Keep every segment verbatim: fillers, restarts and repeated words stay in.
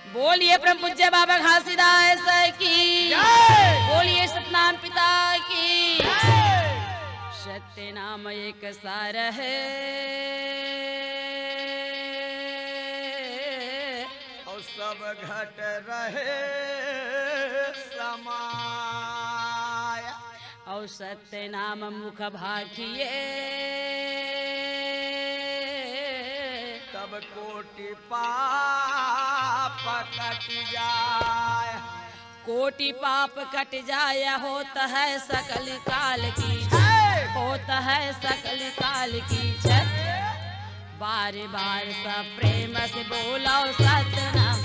बोलिए परम पूज्य बाबा घासीदास की। जय। बोलिए सतनाम पिता की। जय। सत्य नाम एक सार है। अउ सब घट रहे समाय। अउ सत्य नाम मुख भाखिए। तब कोटि पाप कटि जाय। कोटि पाप कटि जाय, होत है सकल काल की जय। होत है सकल काल की जय। बार बार सब प्रेम से बोलो सतनाम।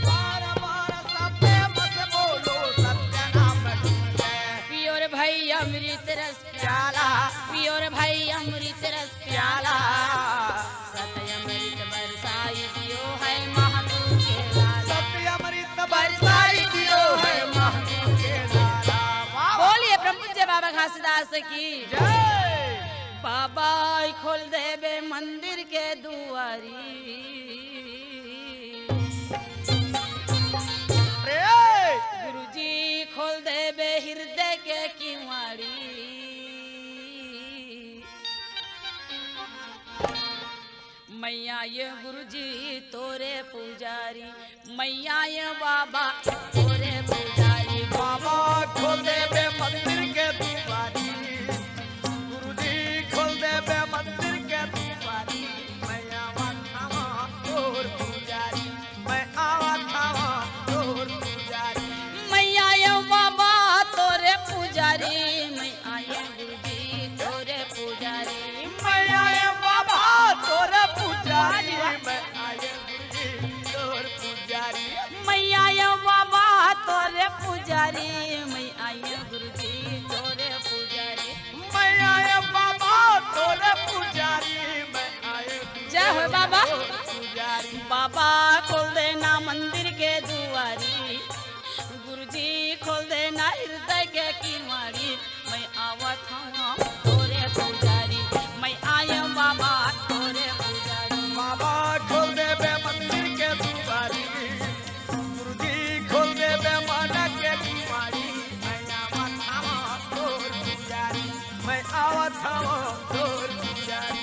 बार बार सब प्रेम से बोलो सतनाम की जय। पियो रे भाई अमृत रस प्याला। पियो रे भाई अमृत रस प्याला। सत्य अमृत बरसाई दियो है महादेव के लाला। सत्य अमृत बरसाई दियो है महादेव के लाला। वाह। बोलिए परम पूज्य बाबा घासीदास की जय। बाबा खोल देबे मंदिर के दुआरी। अरे! गुरुजी खोल देबे हृदय के किवाड़ी। मैया ये गुरुजी तोरे पुजारी, मैया ये बाबा तोरे पुजारी। बाबा खोल देबे मंदिर के दुआरी, गुरुजी खोल देबे मंदिर के दुआरी। मैया आवत हवं तोर पुजारी, मैं आवत हवं तोर पुजारी। मैया ये बाबा तोरे पुजारी, मैं आयो गुरुजी तोरे पुजारी। मैया ये बाबा तोरे पुजारी, मैं आयो गुरुजी तोर पुजारी। मैया ये बाबा तोरे पुजारी, मैं आयो गुरुजी तोरे पुजारी। मैया ये बाबा तोरे पुजारी, मैं आयो गुरुजी जय हो बाबा। तोर पुजारी। बाबा खोल देना मंदिर के दुआरी, गुरुजी खोल देना हृदय के किवाड़ी। मैं आवत हवं तोरे पुजारी, मैं आयो बाबा तोरे पुजारी। बाबा खोल देबे मंदिर के दुआरी, गुरुजी खोल देबे मन के किवाड़ी। मैं आवत हवं तोर पुजारी, मैं आवत हवं तोर पुजारी।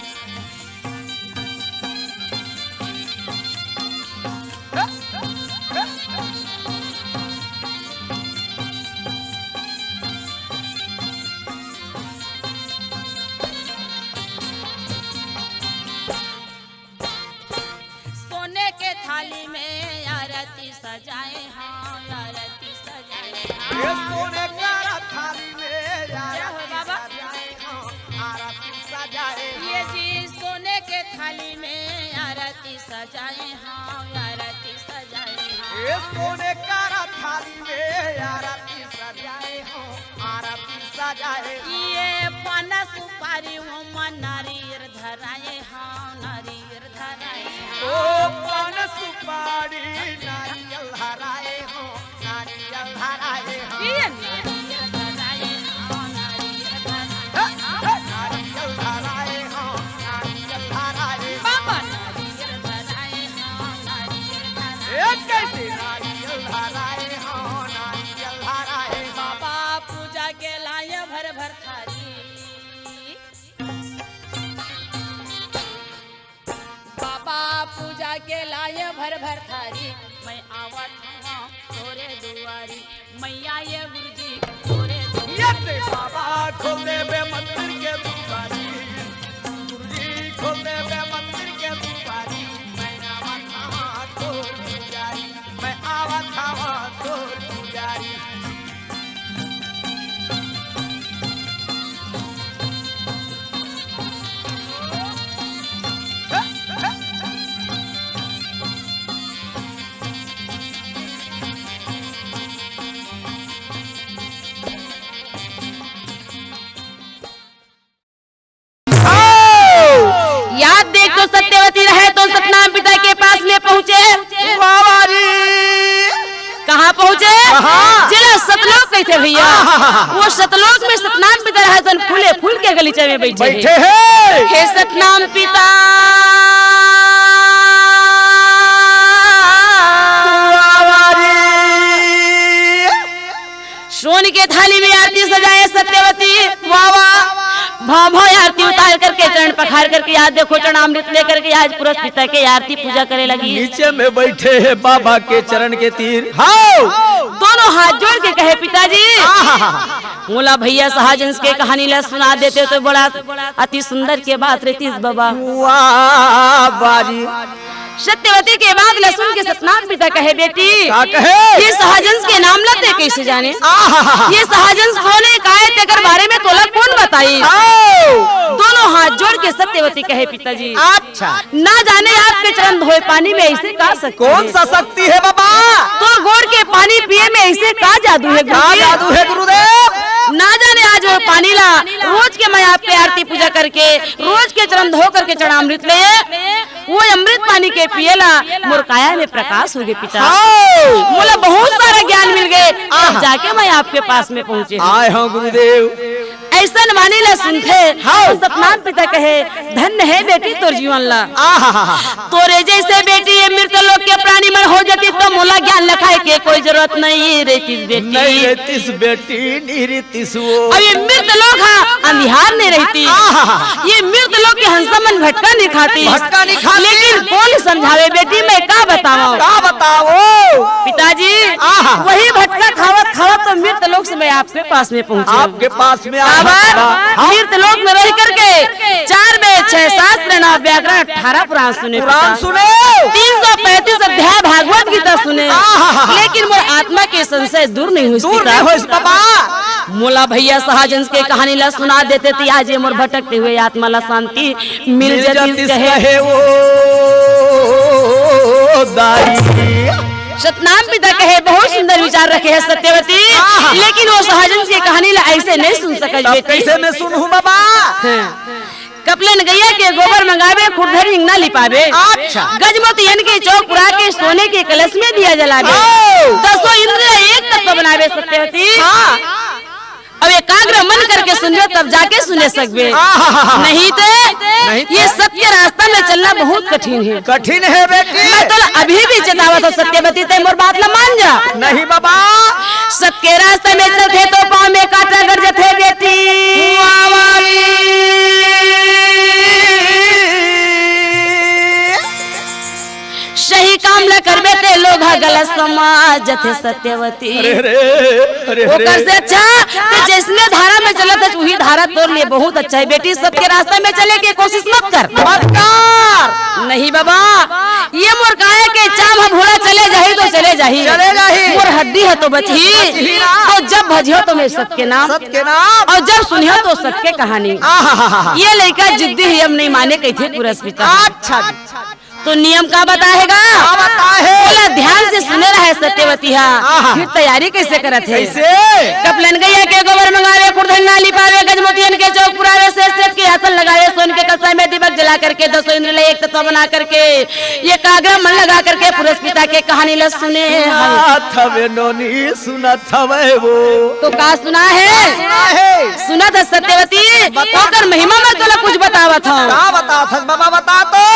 सोने के थाली में आरती सजाए हंव, आरती सजाए हंव। ये सोने के थाली में आरती सजाए हंव, आरती सजाए हंव। ये जी सोने के थाली में आरती सजाए हंव, आरती सजाए हंव। ये सोने के थाली में आरती सजाए हंव, आरती सजाए हंव। ये पान सुपारी ओमा नारियर धराए हंव, नारियर धराए हंव। ओ पान सुपारी नारियल धराए हंव, नारियल धराए हंव। ये नारियर धराए हंव, नारियर धराए हंव। नारियल धराए हंव, नारियल धराए हंव। बाबा नारियर धराए हंव, नारियर धराए हंव। ए कैसे नारियल धराए हंव, नारियल धराए हंव। बाबा पूजा के लाए भर भर थारी। बाबा पूजा के लाए भर भर थारी, मैं आवत हवं तोरे दुआरी। मैया ये गुरुजी तोरे दुआरी। ये ते बाबा खोल देबे मंदिर के दुआरी, गुरुजी खोल देबे मंदिर के दुआरी। मैं आवत हवं तोर पुजारी, मैं आवत हवं तोर पुजारी। याद देख तो सत्यवती रहे तो सतनाम पिता के पास में पहुंचे। वाह, वाह रे। कहाँ पहुंचे? कहाँ? जेला सतलोक कहिथे भैया। आहा। वो सतलोक में सतनाम पिता रहे तो फूले फूल के गलीचा में बैठे बैठे हे। हे। हे सतनाम पिता। करके आज देखो चरणामृत लेकर के आज पुरस पिता के आरती पूजा करे लगी। नीचे में बैठे हे बाबा के चरण के तीर। हाव। दोनों हाथ जोड़ के कहे, पिताजी। आहा। मोला भैया सहजंस के कहानी ला सुना देते तो बड़ा अति सुंदर के बात रहतीस बाबा। वाह बाजी। सत्यवती के बात ला सुन के सतनाम पिता कहे, बेटी, का कहे? ये सहजंस के नाम ला ते कैसे जाने? आहा। ये सहजंस कौन है, का है, तेकर बारे में तोला कौन बताई? आओ। दोनों हाथ जोड़ के सत्यवती कहे, पिताजी, अच्छा। ना जाने आपके चरण धोए पानी में ऐसे का शक्ति कौन है? सा शक्ति है बाबा? तोर गोड़ के पानी पिए में ऐसे का जादू है का गुरुजी? जादू है गुरुदेव? ना जाने आज वो पानी ला रोज के मैं आपके आरती पूजा करके, रोज के चरण धो करके चरणामृत ले, वो अमृत पानी के पिए ला मोर काया में प्रकाश हो गए पिता। हाव। मोला बहुत सारा ज्ञान मिल गए, आहा। जाके मैं आपके पास में पहुंचे हूँ। आए हूँ गुरुदेव। ऐसन वाणी ला सुनथे, हाँ। तो सतनाम पिता कहे, धन्य है बेटी तोर जीवन ला। आहा। तोरे जैसे बेटी ये मृत लोक के प्राणी मन हो जाती तो मोला ज्ञान लखाए के कोई जरूरत नहीं रहतीस बेटी। नहीं रहतीस बेटी, नहीं रहतीस वो। अब ये मृत लोक हा अंधियार नहीं रहती। आहा। ये मृत लोक के हंसा मन भटका नहीं खाती। भटका नहीं खाती। लेकिन कौन समझावे बेटी, मैं का बतावं? का बतावं? पिताजी, आहा। वही भटका खावत खावत तो मृत लोक से मैं आपके पास में पहुंचे। आपके पास में आया बाबा, था। हाँ। मृत लोक में रह करके चार वेद, छह शास्त्र, नौ व्याकरण, अठारह पुराण सुने पुराण पिता। सुने। तीन सौ पैंतीस अध्याय भागवत गीता सुने। आहा। लेकिन मोर आत्मा के संशय दूर नहीं होइस दूर पिता। नहीं होइस बाबा। मोला भैया सहजंस के कहानी ला सुना देते ती आज ये मोर भटकते हुए आत्मा ला शांति मिल मिल जाती जाती कहे। कहे ओ दाई। सतनाम पिता कहे, बहुत सुंदर विचार रखे है सत्यवती, आहा। लेकिन वो सहजंस के कहानी ला ऐसे नहीं सुन सकत तब बेटी। कैसे मैं सुनहूँ बाबा? हाँ। कपलन गैया के गोबर मंगावे, खुरधर हिंगना लिपावे। अच्छा। गजमोतियन के चौक पुरा के सोने के कलश में दिया जलावे। ओ। दसों इंद्र एक तत्व बनावे सत्यवती। हाँ। अब एकाग्र मन करके सुनबे तब जाके सुने सकबे। आहा। नहीं तो नहीं तो। ये सत्य रास्ता में चलना बहुत कठिन है। कठिन है बेटी। मैं तो अभी भी चेतावत हूँ सत्यवती, ते मोर बात ला मान जा। नहीं बाबा। सत्य रास्ता में चलथे तो पाँव में कांटा गड़ जथे बेटी। वाह, वाह। सही काम ला करबे ते लोग ह गलत समझ जथे सत्यवती। अरे, अरे, अरे, अरे। ओकर से अच्छा ते जैसने धारा में चलत हस, उही धारा तोर लिए बहुत अच्छा है बेटी। सत्य रास्ता में चले के कोशिश मत कर। मत कर। नहीं बाबा, ये मोर काया के चाम ह भूला चले जाही तो चले जाही। चले जाही। मोर हड्डी ह तो बचही। बचही ना। तो जब भजियो तो मैं सत्य नाम। सत्य नाम। और जब सुनियो तो सत्य कहानी। आहा। ये लइका जिद्दी ही, अब नहीं माने कहिथे पुरस पिता। अच्छा। तो नियम का बताहेगा? का बताहे? बोला, ध्यान से सुने रहे सत्यवती हा। आहा। फिर तैयारी कैसे करत है? कैसे? कपलन गैया के गोबर मंगावे, खुरधर ना लिपावे, गजमोतियन के चौक पुरावे, श्वेत श्वेत के आसन लगावे, सोन के कलसा में दीपक जला करके, दसों इंद्र ले एक तत्व बना करके, एकाग्र मन लगा करके पुरस पिता के कहानी ला सुने हवे। सुनत हवे नोनी, सुनत हवे वो। तो का सुना है? का सुना है? सुनत ह सत्यवती, बता। ओकर महिमा में तोला कुछ बतावत हूँ। का बतावत हस बाबा, बता तो।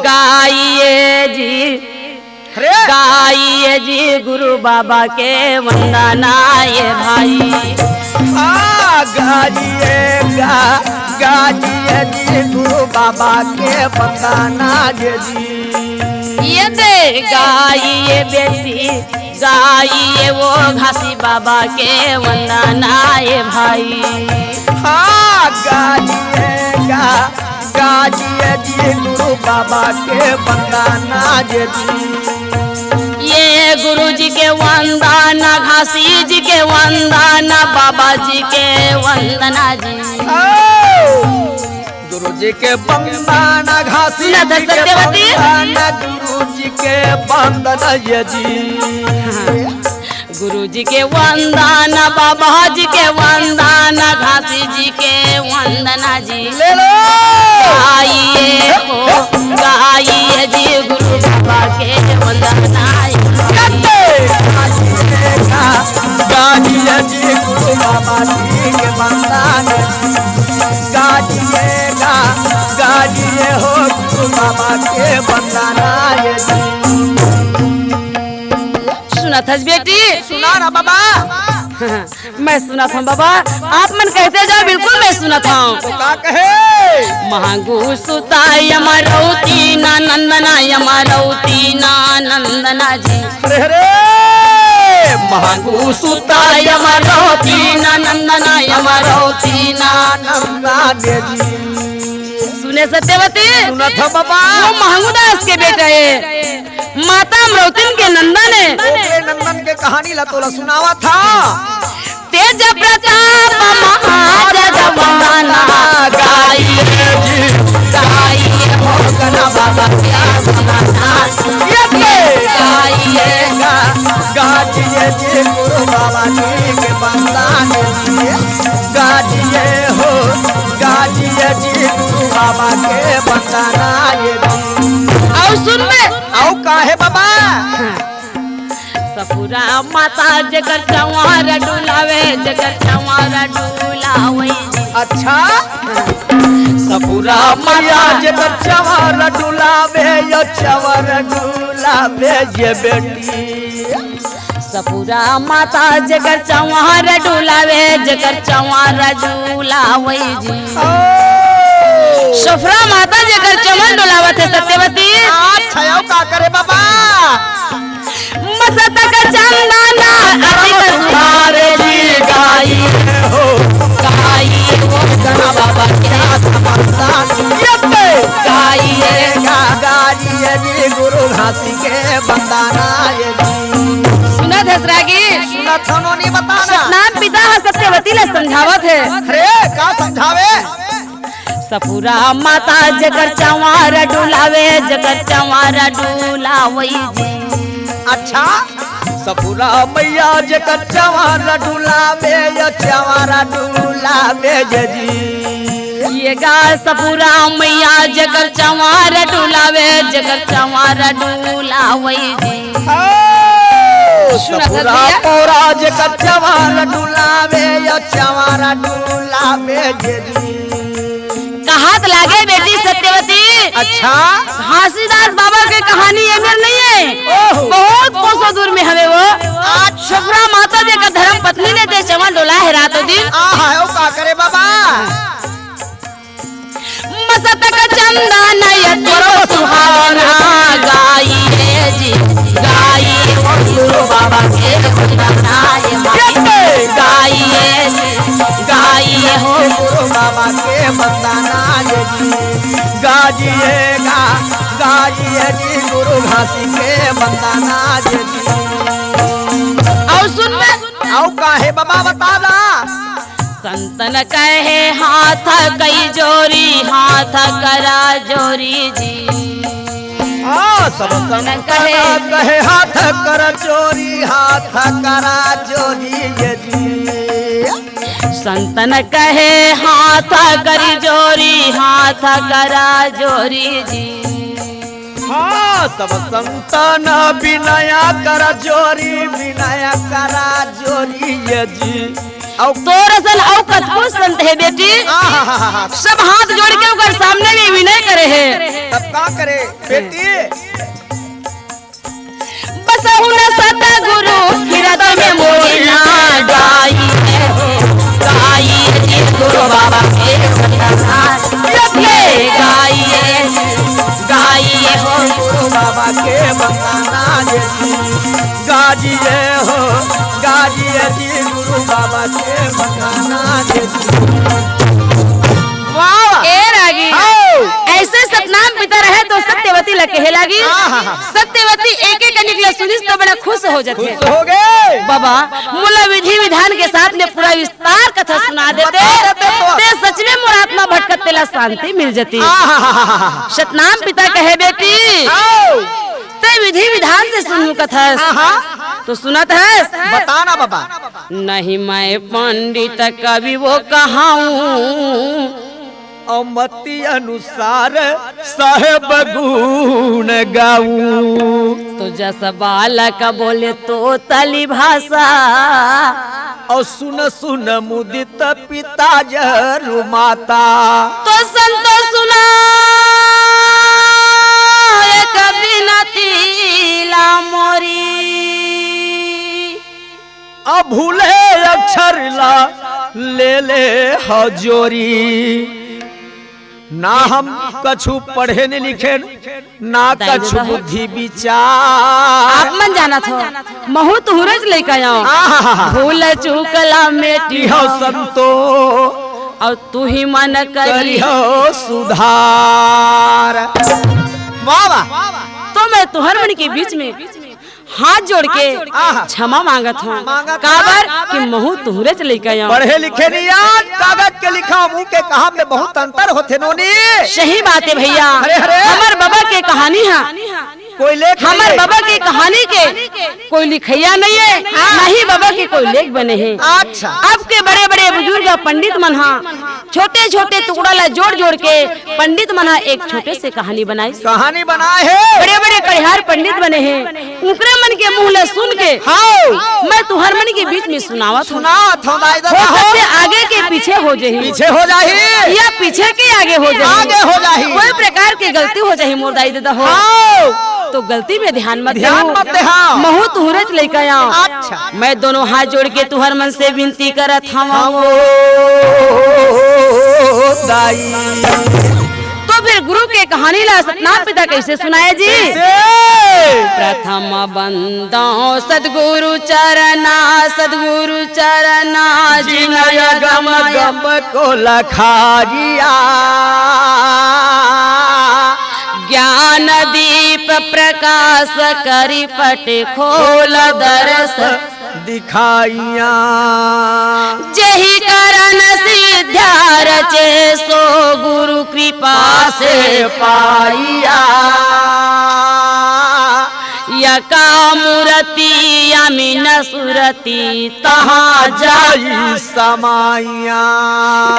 गाइए जी, अरे। गाइए जी गुरु बाबा के वंदना ये भाई। आ, गाइए गा, गाइए जी गुरु बाबा के वंदना ये जी। ये दे गाइए बेटी, गाइए वो घासी बाबा के वंदना ए भाई। हाँ, गाइए गा, गाइए जी गुरु बाबा के वंदना ए जी। ये गुरु जी के वंदना, घासी जी के वंदना, बाबा जी के वंदना जी। ओ! गुरु जी के वंदना, घासी सुना था जी के सत्यवती? वंदना, गुरु जी के वंदना ये जी। हाँ। गुरु जी के वंदना, बाबा जी के वंदना, घासी जी के वंदना जी। ले लो। गाइए हो, गाइए जी गुरु बाबा के वंदना। गाइए जी गुरु बाबा जी के वंदना। गाजिएगा, गाजिए हो गुरु बाबा के वंदना ये जी। सुनत हस बेटी? सुना ना बाबा। मैं सुनत हंव बाबा, आप मन कहते जाओ, बिल्कुल मैं सुनत हंव। तो का कहे? महंगू सुता यमरौती ना नंदना, यमरौती ना नंदना जी। अरे, अरे, महंगू सुता यमरौती ना नंदना, यमरौती ना नंदना जी। सुने सत्यवती? सुनत हंव बाबा। वो महंगू दास के बेटा हे, माता अमरौतिन के नंदन हे। ओकरे नंदन के कहानी ला तोला सुनावत हंव। तेज प्रताप महाजगवाना गाई जी, गाई हो गना बाबा क्या बनाना। ये पे गाई है गा, गाजिए जी गुरु बाबा जी के बंदाने जी, गाजिए हो, गाजिए जी गुरु बाबा के बंदाना ये जी। अउ सुन बे। अउ काहे बाबा? सपुरा माता जेकर चंवर डुलावे, जेकर चंवर डुलावे। अच्छा, सपुरा मैया जेकर चंवर डुलावे, यो चंवर डुलावे ये बेटी। सपुरा माता जेकर चंवर डुलावे, जेकर चंवर डुलावे जी। ओ। सपुरा माता जेकर चंवर डुलावत हे सत्यवती। अच्छा, अउ का करे बाबा? मस्तक चंदन अतिक सुधार जी गाई हो, गाई हो गना बाबा क्या समझदार। ये पे गाई है गा, गाई है जी गुरु घासी के बंदाना ये जी। सुनत हस रागी? सुनत हंव, नोनी बताना। सतनाम पिता ह सत्यवती ला समझावत हे। अरे, का समझावे? सपुरा माता जेकर चंवर डुलावे, जेकर चंवर डुलावे जी। अच्छा, सपुरा मैया जेकर चंवर डुलावे, यो चंवर डुलावे ये जी। ये गा सपुरा मैया जेकर चंवर डुलावे, जेकर चंवर डुलावे जी। ओ, सुनत हस सपुरा भैया? पौरा जेकर चंवर डुलावे, यो चंवर डुलावे ये जी। कहात लागे बेटी सत्यवती। अच्छा। घासीदास बाबा के कहानी ये मेर नहीं हे। ओहो। बहुत कोसों दूर में हवे वो। आज सपुरा माता जेकर धर्म पत्नी ने जे चंवर डोला हे रातों दिन। आहा, ओ का करे बाबा? मस्तक चंदन अतिक सुहावना गाई हे जी, गाई हे हो गुरु बाबा के वंदना ये माई। गाई हे जी, गाई हे हो गुरु बाबा के वंदना ये जी। गाजिए गा, गाजिए जी गुरु घासी के वंदना ये जी। अउ सुन बे। अउ काहे बाबा बताना? संतन कहे हाथ कई जोरी, हाथ करा जोरी जी। हाँ, सब संतन कहे। कहे हाथ कर जोरी, हाथ करा जोरी ये जी। संतन कहे हाथ कर जोरी, हाथ करा जोरी जी। हाँ, सब संतन बिनय कर जोरी, बिनय करा जोरी ये जी। अउ तोर असन अउ कतको संत हे बेटी। आहाहाहा। सब हाथ जोड़ के ओकर सामने में विनय करे हे। तब का करे बेटी? बसहु न सतगुरु हृदय में मोरी ना गाई हे हो, गाई हे जी गुरु बाबा के वंदना। ये गाई हे, गाई हे हो गुरु बाबा के वंदना ये जी। गाजिए हो, गाजिए जी गुरु बाबा के वंदना ये जी। वाह, वाह। ए रागी, हाँ। ऐसे सतनाम पिता रहे तो सत्यवती ला कहे लागी। हाँ, हाँ, हाँ। सत्यवती एक एक कनिक ला सुनिस तो बड़ा खुश हो जाथे। खुश हो गे। बाबा, मोला विधि विधान के साथ में पूरा विस्तार कथा सुना देते। बता देते तो। ते सच में मोर आत्मा भटकत तेला शांति मिल जाती। आहाहाहा। सतनाम पिता कहे बेटी। आओ। ते विधि विधान से सुनहूं कथस। आहा। तो सुनत हस? बता ना बाबा। नहीं मैं पंडित कवि वो कहाऊं। अउ मति अनुसार साहेब गुण गाऊं। तो जस बालक बोले तोतली भाषा। अउ सुन सुन मुदित पिता जरु माता। तो संतो सुना एक बिनती ला मोरी। अ भूले अ ले ले हजोरी। ना हम कछु पढ़े न लिखे, ना दाई कछु ददा हो। बुद्धि विचार। आप मन जानत हो, महू तुहरेच लइका आंव। आहा। भूल चूक ला मेटी हो संतो। अउ तुही मन करी करिहो सुधार। वाह, वाह। तो मैं तुहर मन के बीच में हाथ जोड़ के आहा। क्षमा मांगत हंव। मांगत काबर हंव। कि महू तुहरेच लइका आंव। पढ़े लिखे नइ आंव, कागज के लिखा, मुंह के कहा में बहुत अंतर होथे नोनी। सही बात हे भइया। अरे, अरे। हमर बबा के कहानी ह। कोई लेख हमर नइ हे। बबा के कहानी के कोई लिखइया नइ हे, हाँ। ना ही बबा के कोई लेख बने हे। अच्छा। अब के बड़े-बड़े बुजुर्ग पंडित मन ह छोटे-छोटे टुकड़ा ला जोड़-जोड़ के पंडित मन ह एक छोटे से कहानी बनाइस। कहानी बनाए हे। बड़े-बड़े कड़िहार पंडित बने हे, उनकरे मन के मुंह ला सुन के हाव। मैं तुहर मन के बीच में सुनावत हंव। सुनावत हंव दाई ददा हो हो। सकथे आगे के पीछे हो जाही। पीछे हो जाही। या पीछे के आगे हो जाही। आगे हो जाही। कोई प्रकार के गलती हो जाही मोर दाई ददा हो। हाव। तो गलती में ध्यान मत ध्यान देहू। मत देहा। महू तुहरेच लइका आंव। अच्छा। मैं दोनों हाथ जोड़ के तुहर मन से विनती करत हंव। हंव दाई। तो फिर गुरु के कहानी ला सतनाम पिता कइसे सुनाय जी? कइसे? प्रथम बंदंव सतगुरु चरना, सतगुरु चरना, जिनय गम गम को लखारिया। ज्ञान दीप प्रकाश करी पट खोल दरस दिखाइया। जेहि करन सिद्ध्या रचे सो गुरु कृपा से पाइया। यका मूरति अमीन सुरति तहाँ जाई समाइया।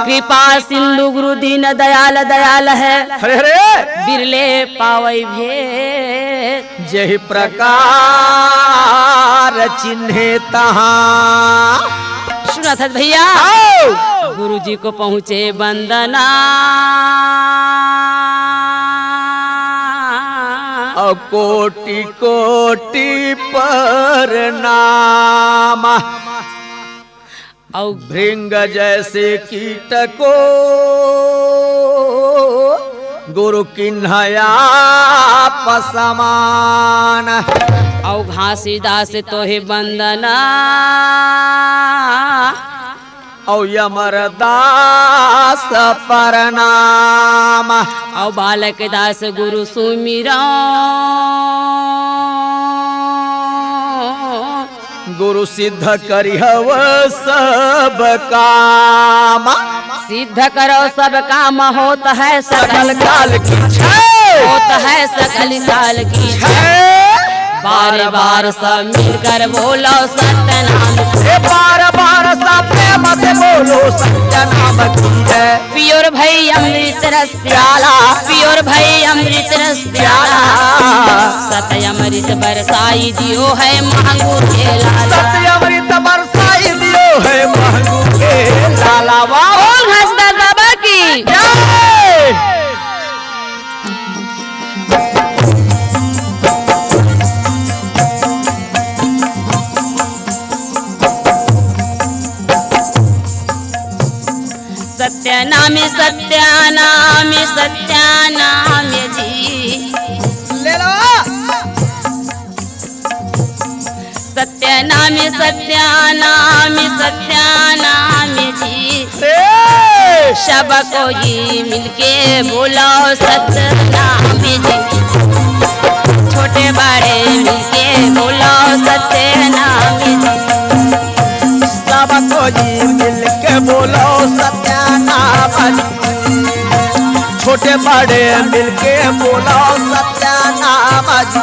कृपा सिंधु गुरु दीन दयाल दयाल है। हरे हरे। बिरले पावई भेद। जेहि प्रकार चिन्हे तहाँ। सुनत हस भइया? आओ। गुरुजी को पहुँचे बंदना। अउ कोटि कोटि परनाम। अउ भृंग जैसे कीट को गुरु किन्है आप समान। अउ घासीदास तोहे बंदना। अउ अमरदास परनाम। अउ बालकदास गुरु सुमिरन। गुरु सिद्ध करिहव सब काम। सिद्ध करो सब काम होत है सकल सकल काल की जय। होत है सकल काल की जय। जय। बार बार सब मिलकर बोलो सत्यनाम। हे बार बार सब प्रेम से बोलो सत्यनाम की जय। पियो रे भई अमृत रस प्याला। पियो रे भई अमृत रस प्याला। प्याला। सत अमृत बरसाई दियो है महंगू के लाला। सत अमृत बरसाई दियो है महंगू के लाला। वाह। बोल घासीदास बाबा की जय। सत्यनामी सत्यनामी सत्यनामी जी। ले लो। सत्यनामी सत्यनामी सत्यनामी जी। ए! सब कोई मिलके बोलो सत्यनामी जी। छोटे बड़े मिलके बोलो सत्यनामी जी। सब कोई मिलके बोलो सत्यनाम जी। छोटे बड़े मिलके बोलो सत्यनाम जी।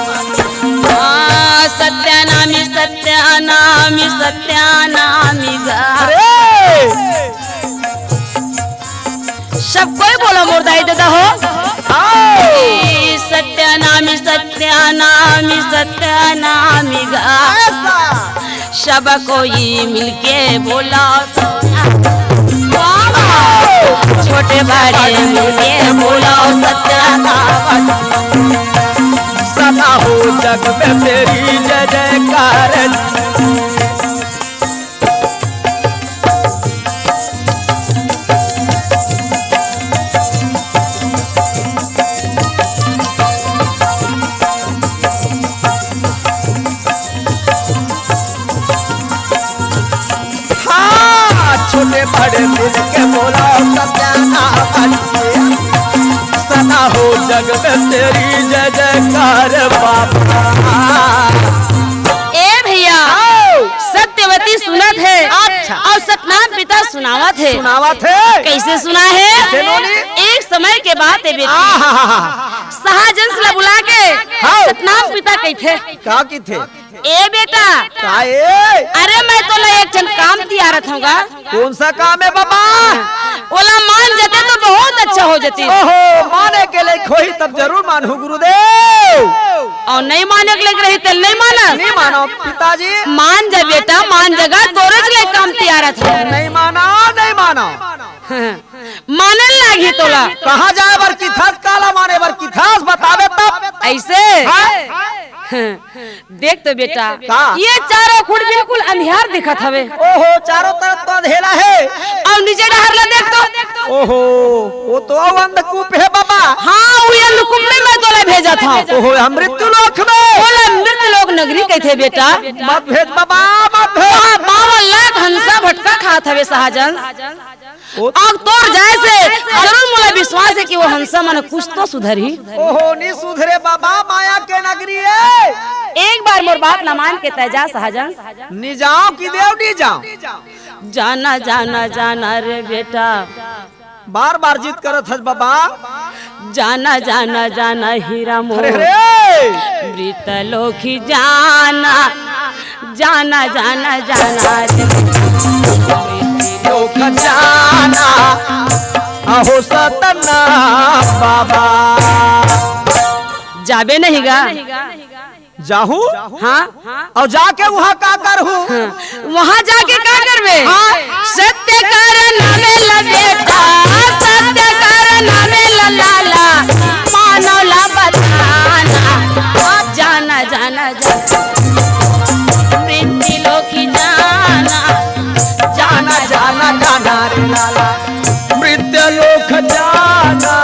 हाँ, सत्यनामी सत्यनामी सत्यनामी गा। अरे! सब कोई बोलो मोर दाई ददा हो। आओ। सत्यनामी सत्यनामी सत्यनामी गा। ऐसा। सब कोई मिलके बोलो। वाह। छोटे बड़े मिलके बोलो सत्यनाम। सदा हो जग में तेरी जय जयकार। बड़े दिन के बोला सत्या नाम, सदा हो जग में तेरी जय जयकार बाबा। ए भैया, आओ। सत्यवती सुनत हे, अच्छा। अउ सतनाम पिता सुनावत हे। सुनावत हे। कइसे सुना हे? कइसे बोली? एक समय के बात हे बेटी। आहा। सहजंस ला बुला के हाँ। सतनाम पिता कहिथे। का कहिथे? ए बेटा। का ए? अरे मैं तोला एक ठन काम तियारत हँव गा। कौन सा काम हे बाबा? ओला मान जते तो बहुत अच्छा हो जतिस। ओहो, माने के लइक होही तब जरूर मानहूँ गुरुदेव। अउ नइ माने के लइक रही तेला नइ मानस। नइ मानँव पिताजी। मान जा बेटा, मान जा गा, तोरेच लइक काम तियारत हँव। नइ मानँव, नइ मानँव। माने ल लागही तोला। कहाँ जाए बर कहिथस, काला माने बर कहिथस, बताबे तब। अइसे? हाँ? देख तो बेटा, का? ये चारों खुट बिल्कुल अंधियार दिखत हवे। ओहो, चारों तरफ तो अंधेरा हे। अउ नीचे डहर ला देख तो। ओहो, वो तो अउ अंधकूप हे बाबा। हाँ, वो अंधकूप में मैं तोला भेजत हँव। ओहो, हम मृत्यु लोक में। ओला मृत्यु लोक नगरी कहिथे बेटा। मत भेज बाबा, मत भेज। वहाँ बावन लाख हंसा भटका खात हवे सहजंस। ओ अउ तोर जाए से जरूर मोला विश्वास हे कि वो हंसा मन कुछ तो सुधरही। ओहो, नइ सुधरे बाबा, माया के नगरी हे। एक बार मोर बात ला मान के तैं जा सहजंस। नइ जाँव कि देव नइ जाँव? जाना, जाना, जाना रे बेटा। बार बार जिद करत हस बाबा। जाना, जाना, जाना हीरा मोर। अरे रे। मृत्यु लोक जाना, जाना, जाना, जाना रे। मृत्यु लोक जाना, अहो सतना बाबा। जाबे नहीं गा। जाहूँ? हाँ। अउ जाके उहाँ का करहूँ? हाँ। उहाँ जाके का करबे? हाँ। सत्य कर नामे ला बेटा, सत्य कर नामे ला लाला, मानव ला बताना। जाना, जाना, जाना। मृत्यु लोक जाना। जाना, जाना, जाना रे लाला। मृत्यु लोक जाना।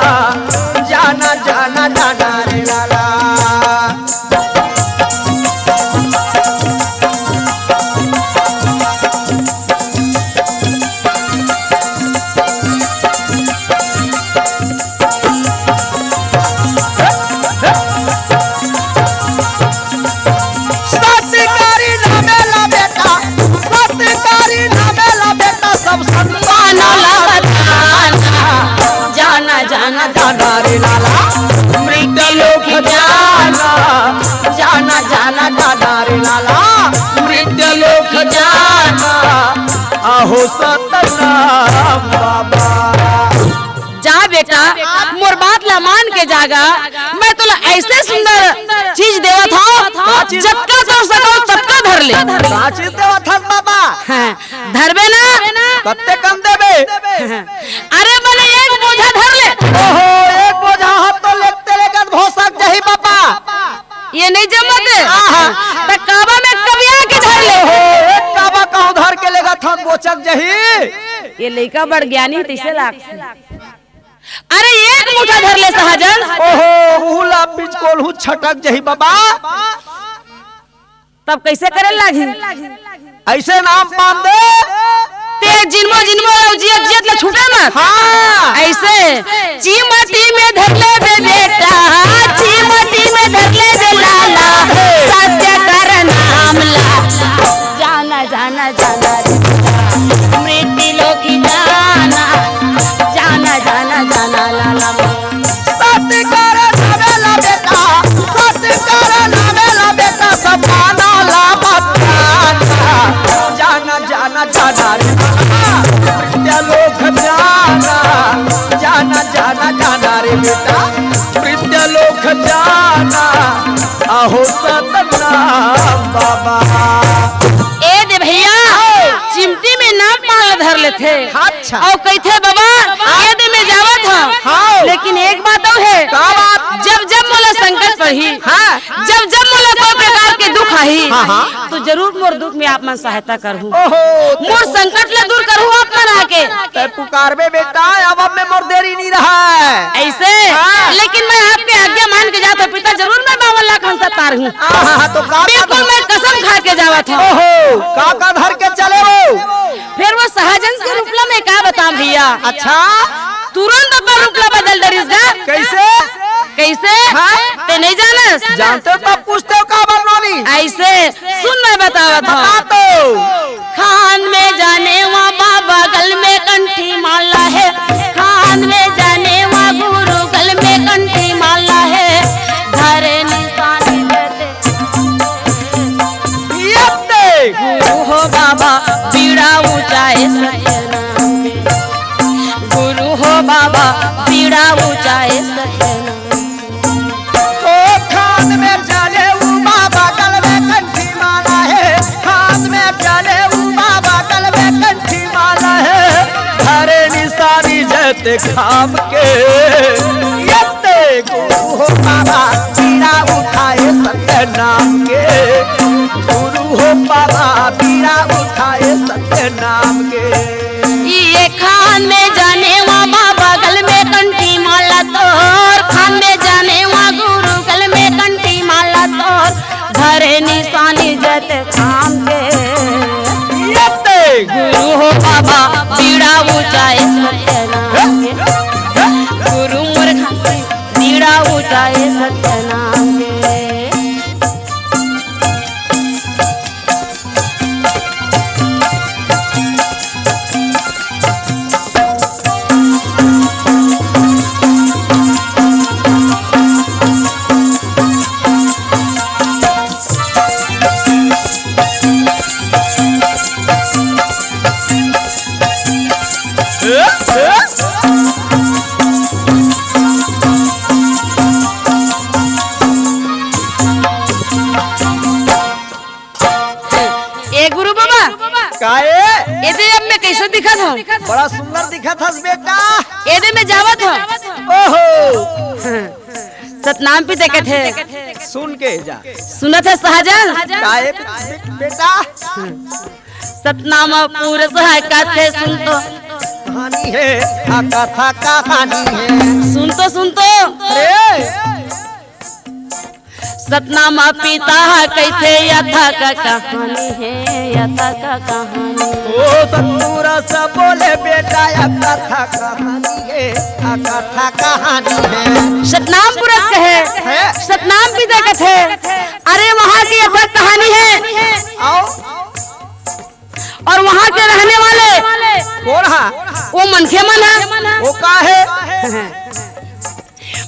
जाना, जाना, जाना रे लाला। सत्य करी नामे ला बेटा, सत्य करी नामे ला बेटा, सब संतान ला बताना। जाना, जाना, जाना रे लाला, मृत्यु लोक जाना। जाना, जाना, जाना रे लाला, मृत्यु लोक जाना। अहो सतनाम बाबा। जा बेटा, मोर बात ला मान के जा गा। मैं तोला अइसे सुंदर चीज देवत हँव, का चीज? जतका तोर सकव ततका धर ले। का चीज देवत हस बाबा? हाँ, धरबे ना? कत्ते कन देबे? अरे बने एक बोझा धर ले। ओहो, एक बोझा ह तो लेगते लेगत भोसक जाही बाबा। ये नइ जमत हे। आहा। त काबा में कबिया के धर ले। ओहो, एक काबा कहूँ धर के लेगत हस भोसक जाही। ये लइका बड़ ज्ञानी तइसे लागथे। अरे एक मुठा धर ले सहजन। ओहो, उहू ला बिचकोलहू छटक जाही बाबा। तब कइसे करे लागही? अइसे नाम पान दे। ते जिनमो जिनमो अउ जियत जियत ले छूटे मत। हाँ। अइसे चिमटी में धर ले बे बेटा, चिमटी में धर ले बे लाला, सत्य कर नाम ला। जाना, जाना, जाना रे। मृत्यु लोक जाना, जाना, जाना, जाना लाला। सत्य कर नामे ला बेटा, सत्य कर नामे ला बेटा, सब मानव ला बताना। जाना, जाना, जाना रे बाबा, मृत्यु लोक जाना। जाना, जाना, जाना रे बेटा, मृत्यु लोक जाना। अहो सतनाम बाबा। ए दे भइया, चिमटी में नाम पान ल धर लेथे। अच्छा। अउ कहिथे, "बाबा, ए दे में जावत हँव।" हाँ। लेकिन एक बात अउ हे। का बात? जब जब मोला संकट पड़ही, हाँ। जब जब मोला कोई प्रकार के दुख आही, हाँ, हाँ। तो जरूर मोर दुख में आप मन सहायता करहू। ओहो। मोर संकट ल दूर करहू आप मन आके। तैं पुकारबे बेटा, अब, अब में मोर देरी नइ रहय। अइसे? हाँ। लेकिन मैं आपके आज्ञा मान के जात हँव पिता, जरूर मैं बावन लाख हंसा तारहूँ। हाँ, हाँ, हाँ, तो का, का बिल्कुल, मैं कसम खा के जावत हँव। ओहो, का, का धर के चले हो? फेर वो सहजन के रूप ला मैं भैया। अच्छा। तुरंत अपन रूप ला बदल डरिस गा। कैसे? कैसे? हाँ? ते नहीं जानस? जानते हो तब पूछते हो काबर नोनी? ऐसे सुन, मैं बतावत हूँ। बता तो। खान में जाने वा बाबा, गल में कंठी माला है। खान में जाने वा गुरु, गल में कंठी माला है। धरे निशानी जैसे ये ते। गुरु हो बाबा, पीड़ा ऊंचाए सत्यनाम के। गुरु हो बाबा, पीड़ा ऊंचाए सत्यनाम के। ओ खान में जाने ऊ बाबा, गल में कंठी माला है। खान में जाने ऊ बाबा, गल में कंठी माला है। धरे निशानी जैते खाम के। ये ते गुरु हो बाबा, पीड़ा उठाए सत्य नाम के। गुरु हो बाबा, पीड़ा उठाए सत्य नाम के। ये खान में जाने वा बाबा, गल में कंठी माला तोर। खान में जाने वा गुरु, गल में कंठी माला तोर। धरे निशानी जैते खाम के। ये ते। गुरु हो बाबा, पीड़ा ऊंचाए सत्य नाम के। गुरु मोर खान से पीड़ा ऊंचाए सत्य नाम के। ए गुरु बाबा, का ए? एदे अब मैं कैसे दिखत हूँ? बड़ा सुंदर दिखत हस बेटा। एदे मैं जावत हूँ। ओहो। सतनाम पी देखत हे। सुन के जा। सुनत हे सहजन? का ए बे-, बेटा? सतनाम पुरुष है कथे सुन तो। कहानी है, आ कथा कहानी है। सुन तो, सुन तो। अरे। सतनाम पिता ह कहिथे यथा का कहानी हे, यथा का कहानी। ओ सतपुरा सब बोले बेटा, या कथा कहानी हे, आ कथा कहानी हे। सतनाम पुरुष कहे, हे? सतनाम पिता कथे, अरे वहाँ की यथा कहानी हे। आओ। और वहाँ के रहने वाले कोन हा? वो मनखे मन हा। वो का हे?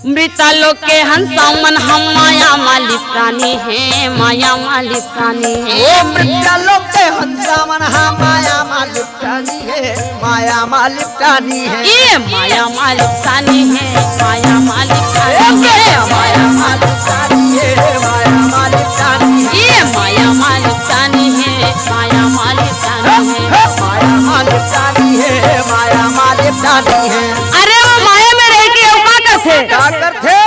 मृता लोक के हंसा मन हा, माया मालिक प्राणी हे, माया मालिक प्राणी हे। ओ मृता लोक के हंसा मन हा, माया मालिक प्राणी हे, माया मालिक प्राणी हे। ए माया मालिक प्राणी हे, माया मालिक प्राणी हे। ए माया मालिक प्राणी हे, माया मालिक प्राणी हे। ए माया मालिक प्राणी हे, माया मालिक प्राणी हे। माया मालिक प्राणी हे, माया मालिक प्राणी हे। अरे वो माया में रह के वो का करथे? का करथे?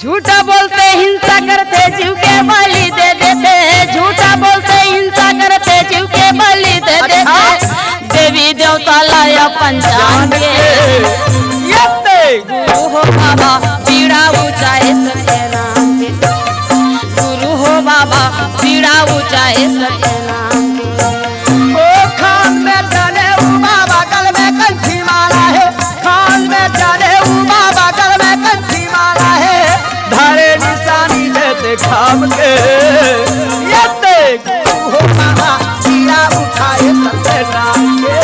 झूठा बोलथे, हिंसा करथे, जीव के बलि दे देथे। झूठा बोलथे, हिंसा करथे, जीव के बलि दे देथे। अच्छा। देवी देवता ला अपन जान के। ये ते। गुरु हो बाबा, पीड़ा ऊंचाए सत्य नाम के। गुरु हो बाबा, पीड़ा ऊंचाए सत्य नाम के। ओ खान में जाने ऊ बाबा, गल में कंठी माला हे। खान में जाने ऊ बाबा, गल में कंठी माला हे। धरे निशानी जैते खाम के। ये ते गुरु हो बाबा, पीड़ा उठाए सत्य नाम के।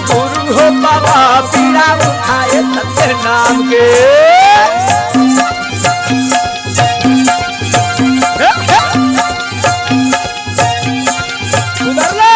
गुरु हो बाबा, पीड़ा उठाए सत्य नाम के। उधर ले।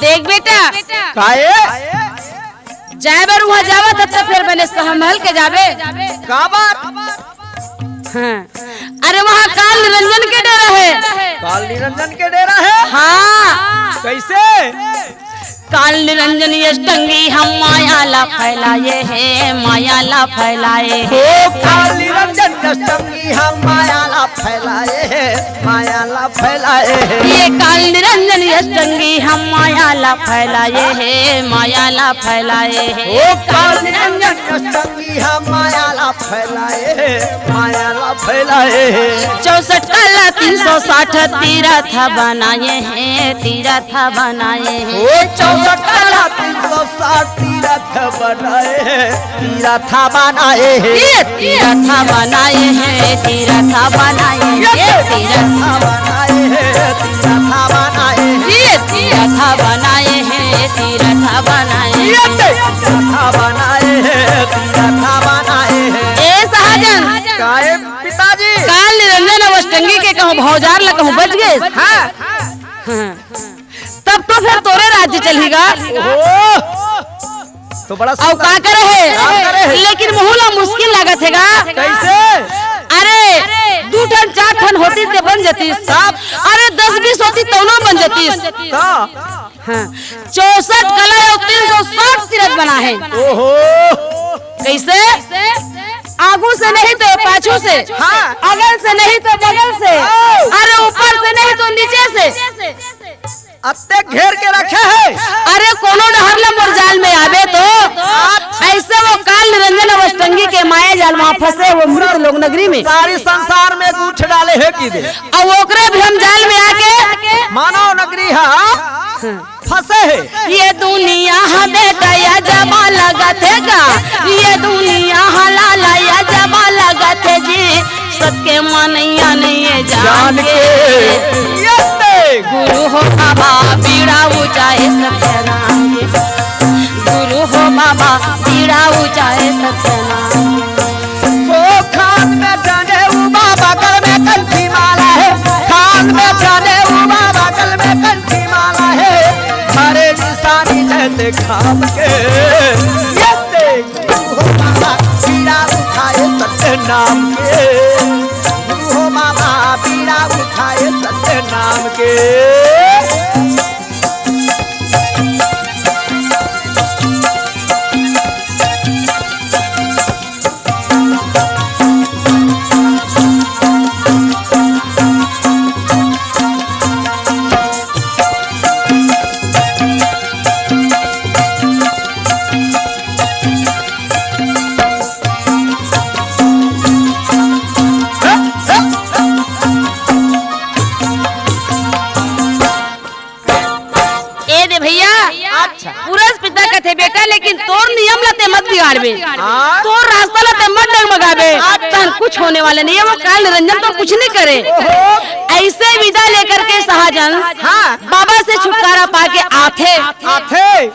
देख बेटा, काहे? जाए बर उहाँ जावत हस त फेर बने संभल के जाबे। का बात? हाँ। अरे वहाँ काल निरंजन के डेरा हे। काल निरंजन के डेरा हे? हाँ। कैसे? काल निरंजन अष्टंगी हम माया ला फैलाए हे, माया ला फैलाए हे। ओ काल निरंजन अष्टंगी हम माया ला फैलाए हे, माया ला फैलाए हे। ये काल निरंजन अष्टंगी हम माया ला फैलाए हे, माया ला फैलाए हे। ओ काल निरंजन अष्टंगी हम माया ला फैलाए हे, माया ला फैलाए हे। चौसठ कला तीन सौ साठ तीरथ बनाए हे, तीरथ बनाए हे। ओ चौसठ कला तीन सौ साठ तीरथ बनाए हे, तीरथ बनाए हे। ये तीरथ बनाए हे, तीरथ बनाए हे, ये तीरथ बनाए हे, तीरथ बनाए हे। ये तीरथ बनाए हे, तीरथ बनाए हे। ये तीरथ बनाए हे, तीरथ बनाए हे। ए सहजन, काहे पिताजी? काल निरंजन अउ अष्टंगी के कहूँ भौजार ल कहूँ बच गे। हाँ। हाँ। तब तो फेर तोरे राज्य चलही गा। ओहो, तो बड़ा अउ सुंदर। का करे हे? का करे हे? लेकिन महू ला मुश्किल लागत हे गा। कइसे? अरे, दू ठन चार ठन होतिस ते बन जतिस। तब? अरे, दस बीस होतिस तउनो बन जतिस। का? हाँ, चौसठ कला अउ तीन सौ साठ तीरथ बना हे। ओहो। कइसे? आगू से नहीं तो पाछू से, हाँ। अगल से नहीं तो बगल से, ओ। अरे ऊपर से नहीं तो नीचे से। अत्ते घेर के रखे हे। अरे कोनो डहर ले मोर जाल में आबे तो। अच्छा। अइसे वो काल निरंजन अउ अष्टंगी के माया जाल म फंसे वो मृत लोक नगरी में। सारी संसार में गूंथ डाले हे कि दे। अउ ओकरे भ्रम जाल में आके मानव नगरी हा। हाँ। फंसे हे। ये दुनिया हा बेटा या जबा लगत हे गा, ये दुनिया हा लाला या जबा लगत हे जी, सत के मनैया नहीं हे जान जान के। के। ये ते। गुरु हो बाबा पीड़ा उचाए सत्यनाम के, गुरु हो बाबा पीड़ा उचाए सत्यनाम के। ओ खान में जाने उ बाबा, गल में कंठी माला हे। खान में जाने उ बाबा, गल में कंठी माला हे। हरे निशानी जैते खाम के। ये देख, गुरु हो बाबा, पीड़ा उठाए सत्य नाम के। गुरु हो बाबा, पीड़ा उठाए सत्य नाम के। ए दे भैया, अच्छा। पुरस पिता कथे बेटा, लेकिन तोर नियम ला ते मत बिगाड़बे, हाँ। तोर रास्ता ला ते मत डगमगाबे, अच्छा। तहन कुछ होने वाले नहीं हे। वो काल निरंजन तो कुछ नहीं करे। ओहो। अइसे विदा लेकर के सहजन हाँ। बाबा से छुटकारा पाके आथे। आथे।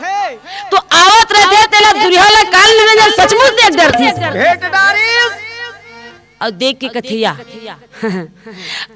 तो आवत रहिथे, तेला दुरिहा ला काल निरंजन सचमुच देख डरथे। भेंट डारिस। अउ देख के कथे या,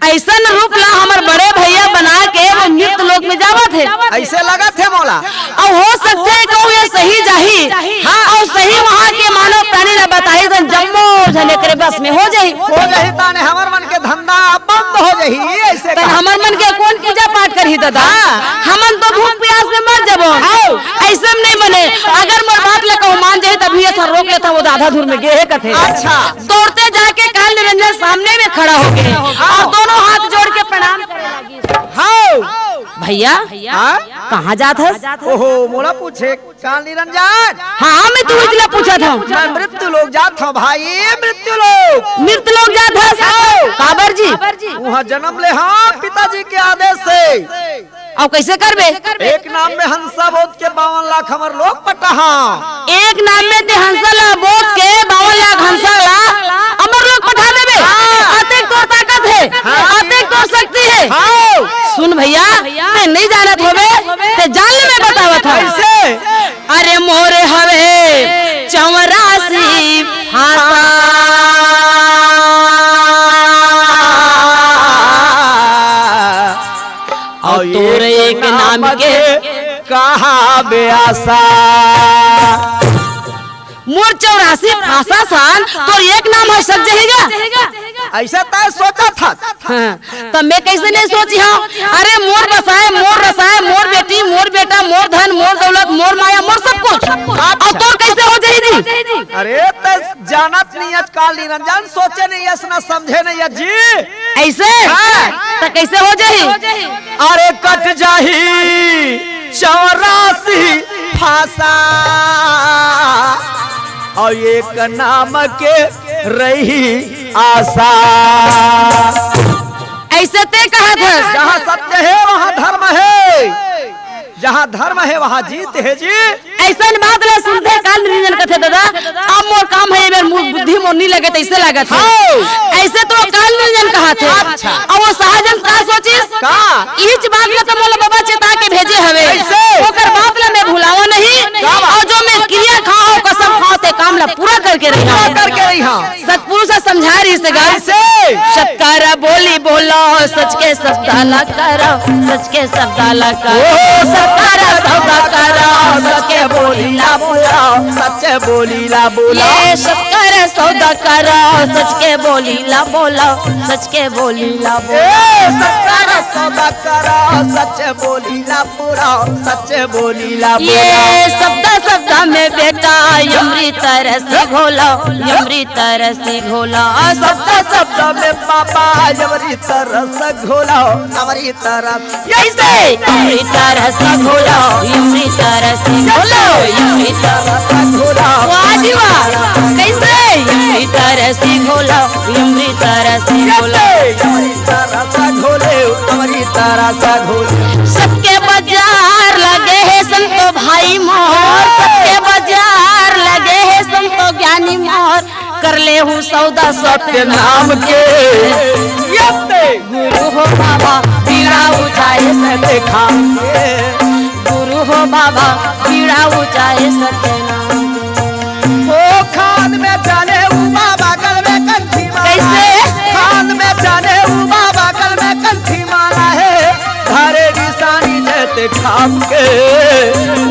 अइसन रूप ला हमर बड़े भैया बना के वो मृत लोक में जावत हे। अइसे लगत हे मोला। अउ हो सकथे कहूँ ये सही जाही। हाँ। अउ सही वहाँ के मानव प्राणी ला बताही, त जम्मो झन एकरे बस में हो जाही। हो जाही, ताने हमर मन के धंधा बंद हो जाही, अइसे त कहा। हमर मन के कोन पूजा पाठ करही दादा? हाँ। हमन तो भूख प्यास में मर जबो। हाँ। अइसे में नहीं बने। अगर मोर बात ला कहूँ मान जाही, तभी ये रोक लेथंव, वो आधा धुर में गे हे कथे। अच्छा। दौड़ते जाके काल निरंजन सामने में खड़ा हो गे अउ दोनों हाथ जोड़ के प्रणाम करे लगिस। हाँ। भैया, हाँ? कहाँ जात हस? ओहो, मोला पूछे, काल निरंजन। हाँ, मैं तुमन ला पूछत हंव। मैं मृत्यु लोक जात हंव भाई, मृत्यु लोक। मृत्यु लोक जात हस? हाँ। काबर जी? उहाँ जनम ले हंव पिताजी के आदेश से। अउ कइसे करबे? एक नाम में हंसा बोध के बावन लाख हमर लोक पटाहंव। एक नाम में ते हंसा ला बोध के बावन लाख हंसा ला हमर लोक पठा देबे। हाँ। अतेक तोर ताकत हे, हाँ। अतेक तोर शक्ति हे। हाँ। सुन भैया, ते नहीं जानत होबे, ते जान ले, मैं बतावत हंव। कइसे? अरे मोर हवे चौरासी भाषा। अउ तोर एक नाम के कहाँ बेआसा। मोर चौरासी भाषा सन, तोर एक नाम हे सक जही गा। अइसे तैं सोचत हस। हाँ, त मैं कइसे नहीं सोची हंव? अरे मोर बसाए, मोर रसाए, मोर बेटी, मोर बेटा, मोर धन, मोर दौलत, मोर माया, मोर सब कुछ। अच्छा। अउ तोर कइसे हो जाही जी? अरे, त जानत नइ अस काल निरंजन, सोचे नइ अस, समझे नइ अस जी। अइसे? हाँ। त कइसे हो जाही? अरे, कट जाही चौरासी फांसा, अउ एक नाम के रही आशा। अइसे तें कहत हस। जहाँ सत्य हे, वहाँ धर्म हे। जहाँ धर्म हे, वहाँ जीत हे जी। अइसन बात ला सुनथे काल निरंजन कथे, "दादा, अब मोर काम हे, ए मेर मु-, बुद्धि मोर नइ लगे, तइसे लागत हे।" हाँ। अइसे तो काल निरंजन कहत हे। अच्छा। अउ ओ सहजन का सोचिस? का? इहीच बात ला तो मोला बाबा चेता के भेजे हवे। कइसे? ओकर बात ला मैं भुलावंव नहीं। का बात? अउ जो मैं किरिया खाहूँ, कसम खाहूँ, ते काम ला पूरा करके रहिहूँ। पूरा करके रहिहूँ। सतपुरुष समझा रहिस गा। कइसे? सत करा बोली बोलो, सच के सौदा ला करो, सच के सौदा ला करो। ओहो। सत करा सौदा करो, सच के बोली ला बोलो। सच बोली ला बोलो। ये सत करा सौदा करो, सच के बोली ला बोलो, सच के बोली ला बोलो। ए, सत करा सौदा करो, सच बोली ला बोलो, सच बोली ला बोलो। ये सौदा सौदा में बेटा, अमृत रस घोलो, अमृत रस घोलो। सौदा सौदा में बाबा, अमृत रस घोलो, अमृत रस। कइसे? अमृत रस घोलो, अमृत रस घोलो, अमृत रस घोलो। वाह जी वाह। कइसे? अमृत रस घोलो, अमृत रस घोलो। अमृत रस घोले, अमृत रस घोले। सबके बाजार लगे हे संतो भाई मोर, सबके बाजार लगे हे संतो ज्ञानी मोर। कर लेहूँ सौदा सत्य नाम के। गुरु हो बाबा, बीड़ा उठाए सत्य खाम के। गुरु हो बाबा, बीड़ा उठाए सत्य नाम के। ओ खान में जाने ऊ बाबा, गल में कंठी माला। कइसे? खान में जाने ऊ बाबा, गल में कंठी माला हे। धारे निशानी जैते खाम के।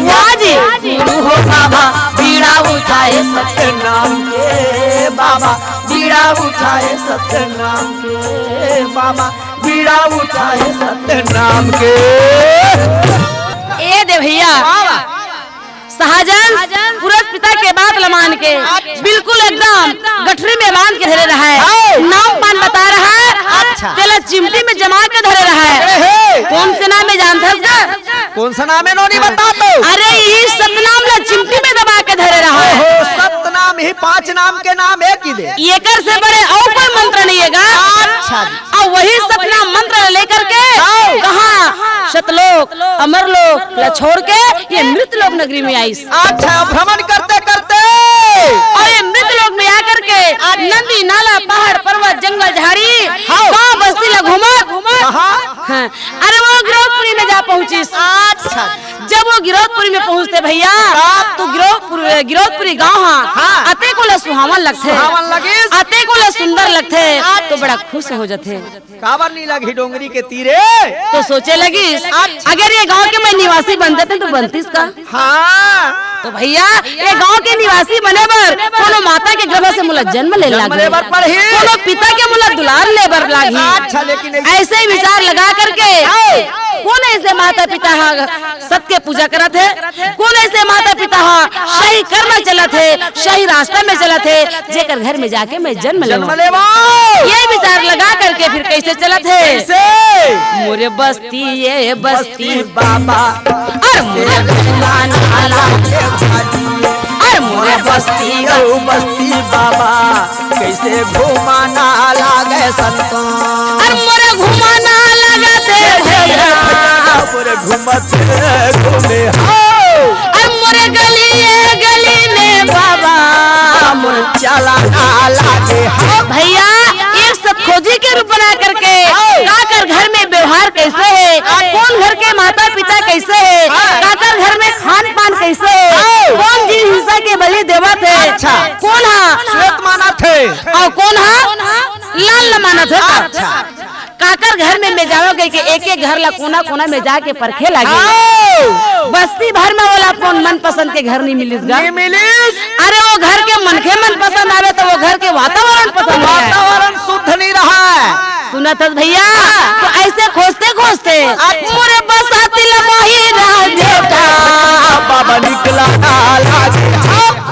वाह जी। गुरु हो बाबा, बीड़ा उठाए सत्य नाम के। बाबा, बीड़ा उठाए सत्य नाम के। बाबा, बीड़ा उठाए सत्य नाम के। ए दे भइया, वाह, वाह। सहजन, पुरस पिता के बात ल मान के, अच्छा। बिल्कुल एकदम गठरी में बांध के धरे रहय। हाँ। नाम पान बता रहय। अच्छा। तेला चिमटी में जमा के धरे रहय। अरे हे। कोन से नाम हे जानथस गा? कोन सा नाम हे नोनी, बता तो। अरे, इही सतनाम ल चिमटी में दबा के धरे रहय। ओहो, सतनाम ही पांच नाम के नाम हे कि दे। एकर से बड़े अउ कोई मंत्र नइ हे गा। अच्छा जी। अउ वही सतनाम मंत्र ल लेकर के हाँ। कहाँ सतलोक, अमरलोक ल छोड़ के ये मृतलोक नगरी में आइस। अच्छा, भ्रमण करते करते। अउ ये मृतलोक में आकर के नदी, नाला, पहाड़, पर्वत, जंगल, झाड़ी, हाँ। गांव, बस्ती ल घूमत, कहाँ? हाँ। अरे वो गिरौदपुरी में जा पहुंचिस। अच्छा। जब वो गिरौदपुरी में पहुंचथे भइया, हाँ। तो गिरौदपुर-, गिरौदपुरी गांव हा, हाँ। अतेको ल सुहावन लगथे। सुहावन लगिस। अतेको ल सुंदर लगथे, हाँ। तो बड़ा खुश हो जथे। काबर नइ लगही डोंगरी के तीरे? तो सोचे लगिस, अच्छा। अगर ये गांव के मैं निवासी बन जातेंव तो बनतिस का? हाँ। तो भइया, ये गांव के निवासी बने बर कोनो माता के गर्भ से मोला जन्म ले जन्म लागही। ले बर पड़ही। कोनो पिता के मोला दुलार ले बर लागही। अच्छा, लेकिन ऐसे ही विचार लगा करके, हाँ। कोन अइसे माता पिता हा सत के पूजा करत हे, कोन अइसे माता पिता हा सही कर्म चलत हे, सही रास्ता में चलत हे, जेकर घर में जाके मैं जन्म जन्म लेवंव। लेवंव। ये विचार लगा करके फिर कइसे चलत हे? कइसे? मोरे बस्ती ये बस्ती बस्ती बाबा। अरे मोरे घुमाना लागे भाजी। अरे मोरे मोरे बस्ती बस्ती ओ बस्ती बाबा। कइसे घुमाना लागे संतो। अरे मोरे घुमाना लागत हे भइया। मोरे घूमत घूमे हो। अरे मोरे गली ये गली में बाबा। मोरे चलाना लागे हो। भइया, एक सतखोजी के रूप बना करके हाँ। काकर घर में व्यवहार कइसे हे, हाँ। कोन घर के माता पिता कइसे हे, हाँ। काकर घर में खान पान कइसे हे, हाँ। कोन जीव हिंसा के बलि देवत हे, अच्छा। कोन हा श्वेत मानत हे। अउ कोन हा लाल ल मानत हे। अच्छा। काकर घर में मैं जावंव कहिके एक एक घर ला कोना कोना में जाके परखे लागे। हाँ। बस्ती भर में ओला अपन मनपसंद के घर नइ मिलिस गा। नइ मिलिस। अरे वो घर के मनखे मनपसंद आवे त वो घर के वातावरण पसंद नइ आय। वातावरण शुद्ध नइ रहय। सुनत हस भइया? हाँ। तो अइसे खोजते खोजते अच्छा। मोरे बसाती ल माही राज बेटा। बाबा। निकला ना लागे।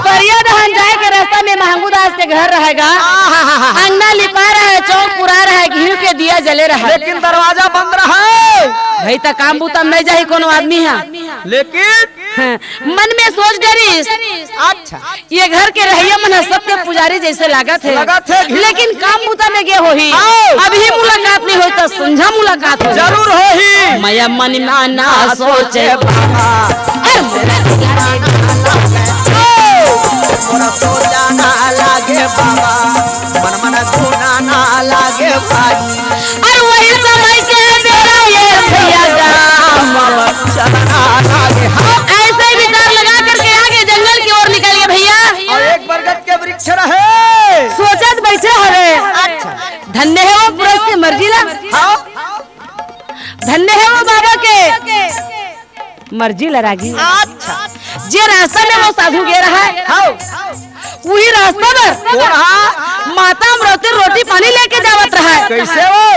परिया दहन जाए के रास्ता में महंगू दास के घर रहेगा। आहा। अंगना लिपा रहे, चौक पुरा रहे, घीव के दिया जले रहे। लेकिन दरवाजा बंद रहे। भाई, त काम बूता में नहीं जाही कोनो आदमी हा। लेकिन हाँ, मन में सोच डरिस, अच्छा। ये घर के रहइया मन ह सबके पुजारी जैसे लागत हे। लागत हे। लेकिन काम बूता में गे होही। आओ। अभी मुलाकात नहीं होई त संझा मुलाकात होही। जरूर होही। मया मन माना सोचे बाबा। मोरा सोचा ना लागे बाबा, मन मन धुना ना लागे भाई। अरे वही समय के बेरा ये भैया गाम। चलना लागे, हाँ। ऐसे ही विचार लगा करके आगे जंगल की ओर निकल गए भैया। और एक बरगद के वृक्ष रहे। सोचत बैठे हवे। अच्छा। धन्य है वो पुरुष के मर्जी ला। हाँ। धन्य है वो बाबा के मर्जी ला रागी। अच्छा। जे रास्ता में वो साधु गे रहा है, हाँ। वही रास्ता पर कौन हा? माता अमरौती रोटी पानी लेके जावत रहा है। कैसे हो?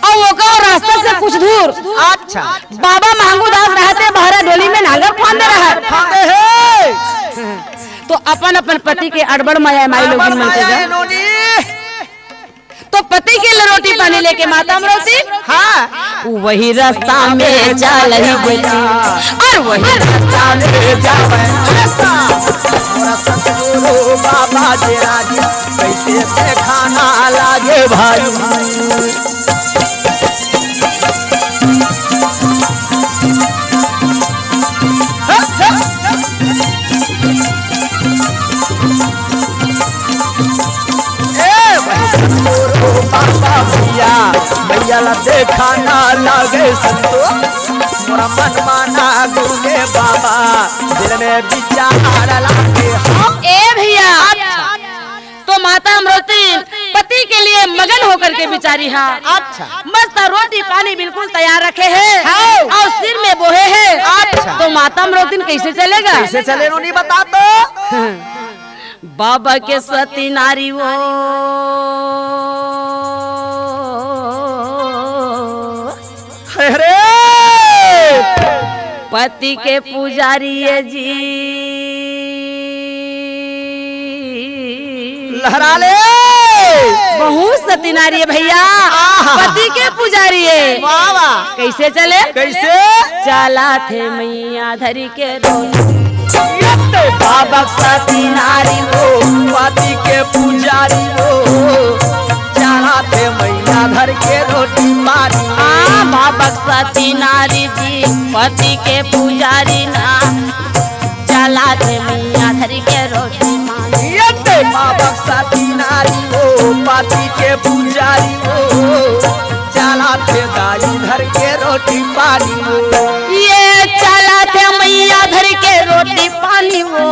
और ओकर रास्ता से कुछ दूर, अच्छा। बाबा महंगू दास रहते बहरा डोली में नांगर फांदे रहा है। फांदे है। तो अपन अपन पति के अड़बड़ मया माई लोगिन मन के अड़बड़ मया जा। इन्होंने तो पति के लिए रोटी पानी लेके माता अमरौती, हाँ। वही रास्ता में चल ही बेटी, और वही रास्ता में जावे। मोरा सतगुरु बाबा जे राजी, कैसे देखाना लागे भाई। ए भाई संतोरो बाबा भैया, भैया ला देखा ना लागे संतो, मोरा मन माना गुने बाबा, दिल में विचार लागे हम। ए भैया, तो माता अमरौती पति के लिए मगन होकर के बिचारी हा। अच्छा। मस्त रोटी पानी बिल्कुल तैयार रखे है। हाँ। और सिर में बोहे है। अच्छा। तो माता अमरौती कैसे चलेगा? कैसे चले नोनी बता तो। बाबा के सती नारी वो। अरे! पति के पुजारी है जी। लहरा ले। बहुत सती नारी है भैया। आहा। पति के पुजारी है। वाह, वाह। कैसे चले? कैसे? चला थे मैया धरी के रोटी। बाबा सती नारी वो, पति के पुजारी वो, चला थे मैया धर के रोटी पानी। हाँ, बाबा सती नारी जी, पति के पुजारी ना, चला थे मैया धर के रोटी पानी। ये ते बाबा सती नारी वो, पति के पुजारी वो, चला थे दाई धर के रोटी पानी वो। ये चला थे मैया धर के रोटी पानी वो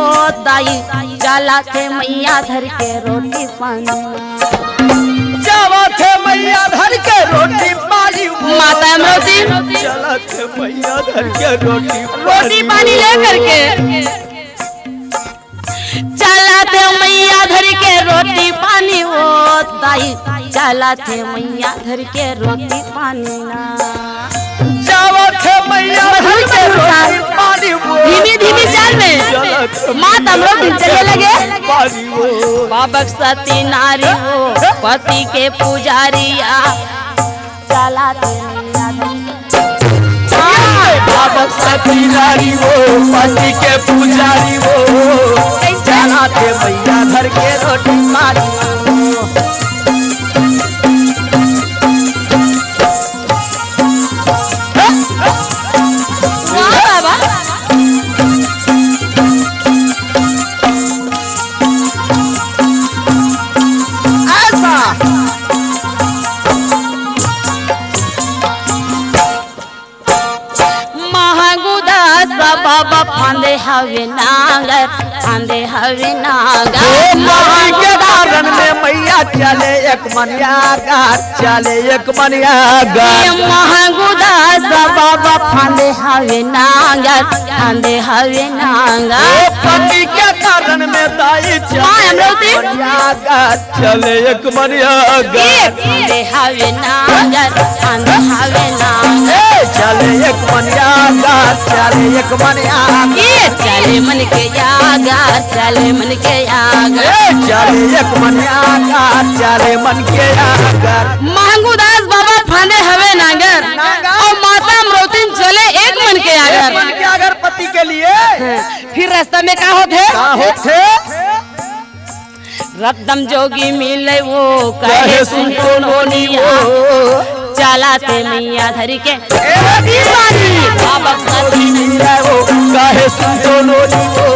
दाई, चला थे मैया धर के रोटी पानी। चला थे मैया धर के रोटी पानी वो। माता अमरौती। चला थे मैया धर के रोटी रोटी पानी लेकर के। चला थे मैया धर के रोटी पानी वो दाई, चला थे मैया धर के रोटी पानी ना। जावत है मैया धर के रोटी पानी वो। धीमी धीमी चाल में। चला थे माँ तमरो दिन चले लगे। पानी वो। बाबक सती नारी वो, पति के पुजारिया। चला थे मैया धर के बाबक सती नारी वो, पति के पुजारी वो, चला थे मैया धर के रोटी पानी वो। वाह बाबा। ऐसा। महंगू दास बाबा फांदे हवे नांगर, फांदे हवे नांगर। ओ माई के कारण में मैया चले एक मनिया गाछ, चले एक मनिया गाछ। ये महंगू दास बाबा फांदे हवे नांगर, फांदे हवे नांगर। ओ पति के कारण में दाई चले माँ अमरौती। मनिया गाछ। चले एक मनिया गाछ। आंधे हवे नांगर, आंधे हवे नांगर। ए, चले एक मनिया गाछ, चले एक मनिया गाछ। ए, चले मन के आगर, चले मन के आगर। ए, चले एक मन आगर, चले मन के आगर। महंगू दास बाबा फांदे हवे नांगर, नांगर। अउ माता अमरौतिन चले एक मन के आगर। एक मन के आगर पति के लिए। फिर रास्ता में का होथे? का होथे? रद्दम जोगी मिले वो, कहे सुन तो नोनी वो। चलाथे मइया धर के ए दीवानी। बाबा जोगी मिले वो, कहे सुन तो नोनी वो।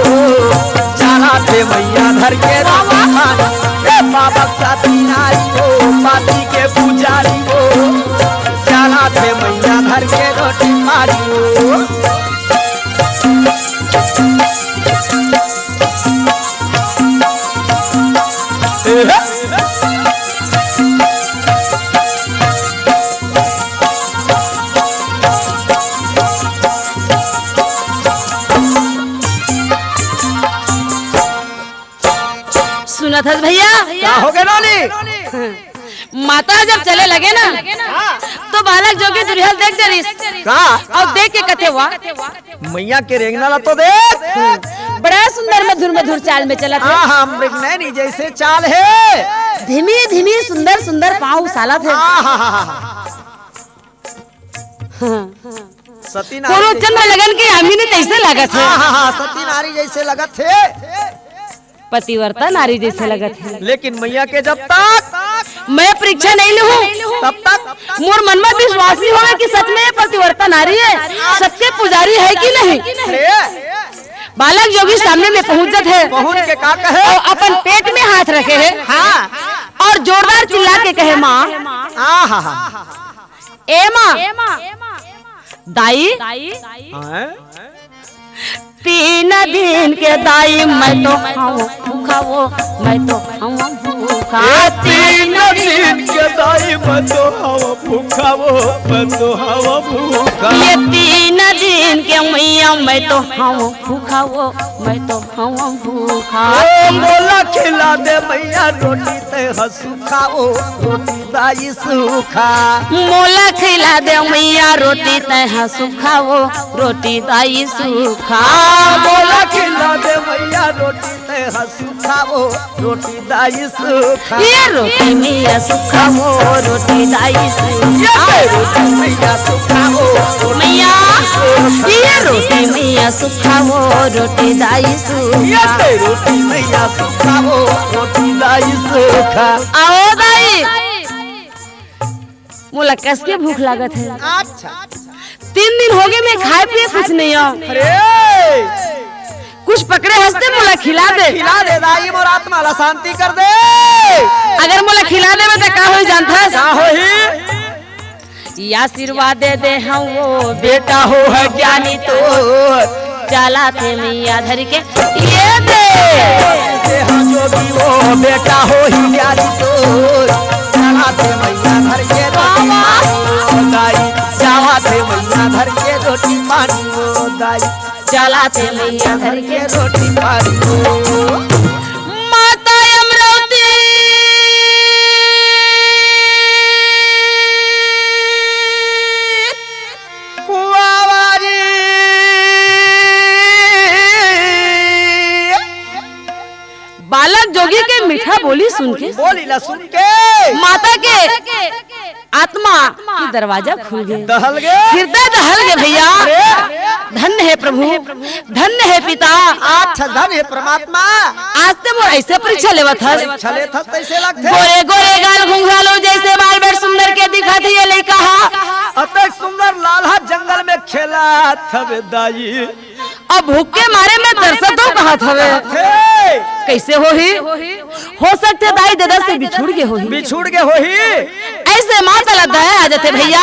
चलाथे मइया धर के दीवानी। ए बाबा साथी नारी वो, पाती के पुजारी वो। चलाथे मइया धर के रोटी मारी वो। सुनत हस भइया? का हो गे नोनी? माता जब चले लगे ना, तो बालक जोगी दुरिहा ल देख डरिस। का? अउ देख के कथे, "वाह, मइया के रेंगना ला तो देख।" बड़ा सुंदर मधुर मधुर चाल में चलत हे। हाँ, हाँ, मृग नैनी जइसे चाल हे। धीमी धीमी सुंदर सुंदर पाँव उसालत हे। हाँ, हाँ, हाँ, हाँ। हाँ। सती नारी कोनो जइसे चंद्र लगन के यामिनी तइसे लागत हे। हाँ, हाँ, हाँ, सती नारी जइसे लगत हे। पतिव्रता नारी जइसे लगत हे। लेकिन मइया के जब तक मैं परीक्षा नइ लूँ, तब तक मोर मन में विश्वास नइ होवे कि सच में ये पतिव्रता नारी हे, सच के पुजारी हे कि नहीं। अरे। बालक जोगी सामने में पहुँच जात हे। पहुँच के का कहे? अउ अपन पेट में हाथ रखे हे। हाँ। अउ जोरदार चिल्ला के कहे, "माँ।" हाँ, हाँ, हाँ। ए माँ, दाई, हाँ? तीन दिन के दाई मैं तो हँव भूखा वो, मैं तो हँव भूखा। ए तीन दिन के दाई मैं तो हँव भूखा वो, मैं तो हँव भूखा। ये तीन दिन के मइया मैं तो हँव भूखा वो, मैं तो हँव भूखा। ओ मोला खिला दे मइया रोटी तैं ह सूखा वो, रोटी दाई सूखा। मोला खिला दे मइया रोटी तैं ह सूखा वो, रोटी दाई सूखा। आ, मोला खिला दे मइया रोटी तैं ह सूखा वो, रोटी दाई सूखा। ये रोटी मइया सूखा वो, रोटी दाई सूखा। ये रोटी मइया सूखा वो, रोटी मइया। दाई सूखा। ये रोटी मइया सूखा वो, रोटी दाई सूखा। ये रोटी मइया सूखा वो, रोटी दाई सूखा। आओ दाई। मोला कस के भूख लागत हे। अच्छा। तीन दिन हो गे, मैं खाए पिए कुछ नइ हँव। अरे! कुछ पकड़े हस ते मोला खिला दे। खिला दे दाई, मोर आत्मा ला शांति कर दे। अगर मोला खिला देबे त का होही जानथस? का होही? ये आशीर्वाद दे दे हँव वो बेटा हो ह ज्ञानी तो। चलाथे मइया धर के ये दे। दे हँव जोगी वो बेटा हो ही ज्ञानी तो। चलाथे मइया धर के रोटी पानी वो दाई। चलाथे मइया धर के रोटी पानी वो दाई। चलाथे मइया धर के रोटी पानी वो। माता अमरौती। कुआवारी। बालक जोगी के मीठा बोली सुन के, बोली ला सुन के। माता के आत्मा के दरवाजा खुल गे। दहल गे। हिरदा दहल गे भइया। अरे। धन्य हे प्रभु, धन्य हे पिता। अच्छा, धन्य हे परमात्मा। आज ते मोर अइसे परीक्षा लेवत हस। परीक्षा लेत हस, तइसे लगथे। गोरे गोरे गाल घुंघरालू जइसे बाल बड़ सुंदर के दिखत हे ये लइका हा। अतेक सुंदर लाल हा जंगल में खेलत हवे दाई। अब भूख के मारे मैं तरसत हँव कहत हवे। हे। कइसे होही? हो सकथे दाई ददा से बिछुड़ गे होही। बिछुड़ गे होही। अइसे माता ला दया आ जाथे भइया,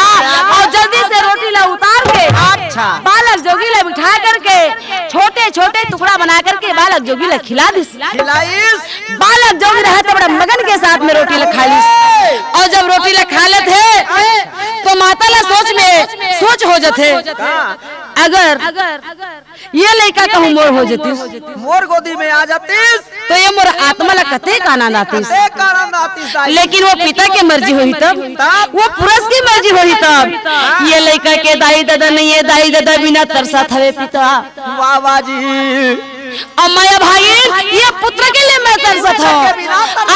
अउ जल्दी से रोटी ला उतार के अच्छा। बालक जोगी ला बिठा करके छोटे छोटे टुकड़ा बना करके बालक जोगी ला खिला दिस। खिलाइस। बालक जोगी रहे त बड़ा मगन के साथ में रोटी ला खा लिस। अउ जब रोटी ला खा लेथे त माता ला सोच में सोच हो जाथे। का? अगर ये लइका कहूँ मोर हो जतिस, मोर गोदी में आ जातिस, तो ये मोर आत्मा ला कतेक आनंद आतिस। कतेक आनंद आतिस दाई। लेकिन वो पिता के मर्जी होही तब, तब? वो पुरुष के मर्जी होही तब। हाँ। ये लइका के दाई ददा नहीं है, दाई ददा बिना तरसत हवे पिता। वाह, वाह जी। अउ मैं भागिन, ये पुत्र के लिए मैं तरसत हूँ।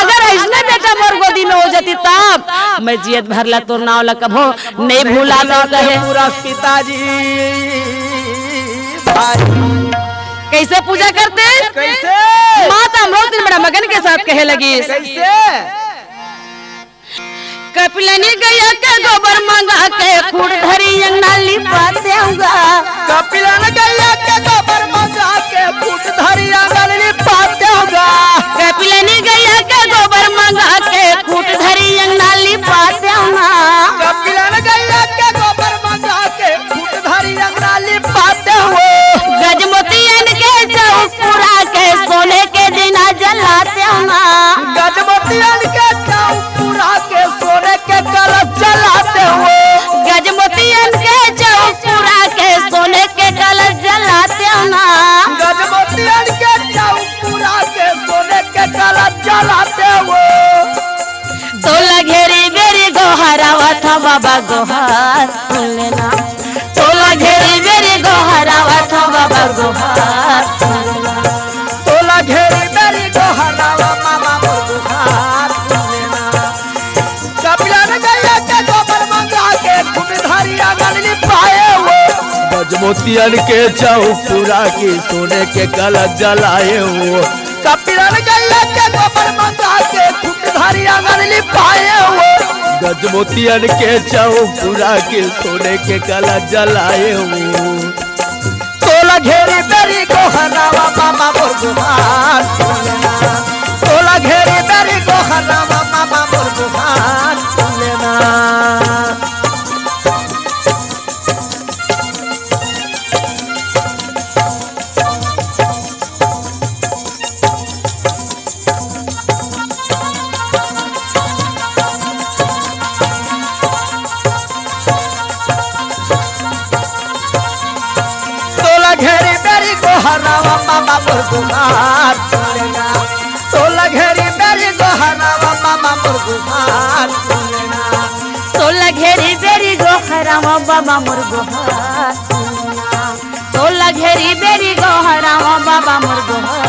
अगर अइसने बेटा मोर गोदी में हो जातिस तब, मैं जियत भर ला तोर नाव ला कभो नहीं भुला दो कहे। पूरा पिताजी भाई। कैसे पूजा करते? कैसे? माता अमरौती बड़ा मगन के साथ कहे लगी। कैसे? कपिलनी गैया के गोबर मंगा के खूंट धरी अंगना लिपाते हूँगा। कपिलन गैया के गोबर मंगा के खूंट धरी आंगन लिपाते हूँगा। कपिलनी गैया के गोबर मंगा के खूंट धरी अंगना लिपाते हूँगा। कपिलन गैया के गोबर मंगा के खूंट धरी अंगना लिपाते हुए। गजमोतियन के चौक पुरा के सोने के दीना जलाते हूँगा। गजमोतियन के चौक पुरा के सोने के कलश जलाते हुए। गजमोतियन के चौक पुरा के सोने के कलश जलाते हूँगा। गजमोतियन के चौक पुरा के सोने के कलश जलाते हुए। तोला घेरी बेरी गोहरावत हँव बाबा गोहार सुन लेना। तोला घेरी बेरी गोहरावत हँव बाबा गोहार सुन लेना। तोला घेरी बेरी गोहरावत बाबा मोर गोहार सुन लेना। कपिलन गैया के गोबर मंगा के खूंट धरी आंगन लिपाए हुए। गजमोतियन के चौक पुरा के सोने के कलश जलाए हुए। कपिलन गैया के गोबर मंगा के खूंट धरी आंगन लिपाए हुए। गजमोतियन के चौक पुरा के सोने के कलश जलाए हुए। तोला घेरी बेरी गोहरावत बाबा मोर गोहार सुन लेना। तोला घेरी बेरी गोहरावत बाबा मोर गोहार सुन लेना। तोला घेरी बेरी गोहरावत बाबा मोर गोहार सुन लेना। तोला घेरी बेरी गोहरावत बाबा मोर गोहार सुन लेना। तोला घेरी बेरी गोहरावत बाबा मोर गोहार सुन लेना। तोला घेरी बेरी गोहरावत बाबा मोर गोहार